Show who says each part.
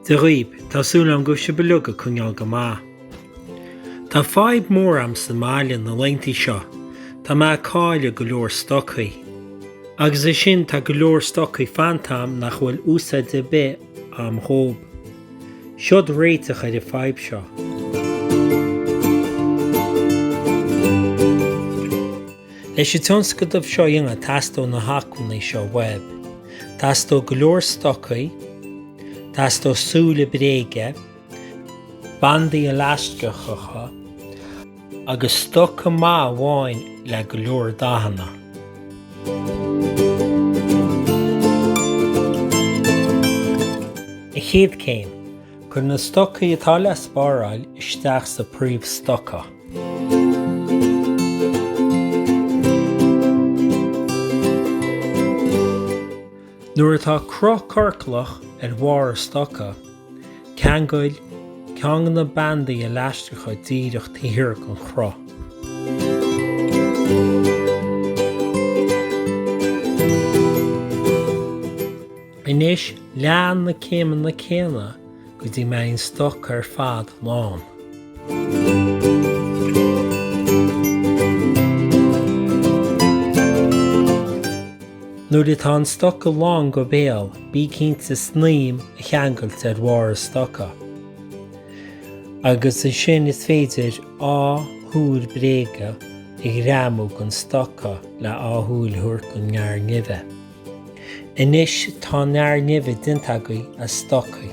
Speaker 1: Dia dhaoib, tá súil agam go bhfuil sibh uilig ag coinneáil go maith. Tá fadhb mór a'm sa mbaile na laethanta seo, tá mé ag cailleadh go leor stocaí. Agus ansin tá go leor stocaí fanta a'm nach bhfuil úsáid ar bith a'm dhób. Seod réiteach ar an fadhb seo. Leis an tionscadal seo a dhéanamh teastóidh na hacmhainní seo uaibh. Teastóidh go leor stocaí, teastóidh súile bréige, bandaí leaisteacha agus stoca maith amháin le go leor dathanna. An chéad céim, Cuir na stocaí atá le spáráil isteach sa príomhstoca. Nuair atá cruth ciorclach ar bharr an stoca, ceangail ceann de na bandaí leaisteacha díreach taobh thiar den chruth. Anois lean na céimeanna céanna go dtí mbeidh an stoca ar fad lán. Nuair atá an stoca lán go béal, bí cinnte snaidhm a cheangailt ar bharr an stoca. Agus ansin is féidir dhá shúil bréige a ghreamú den stoca le dhá shúil a thabhairt don fhear nimhe. Anois tá an fhear nimhe déanta agaibh as stocaí.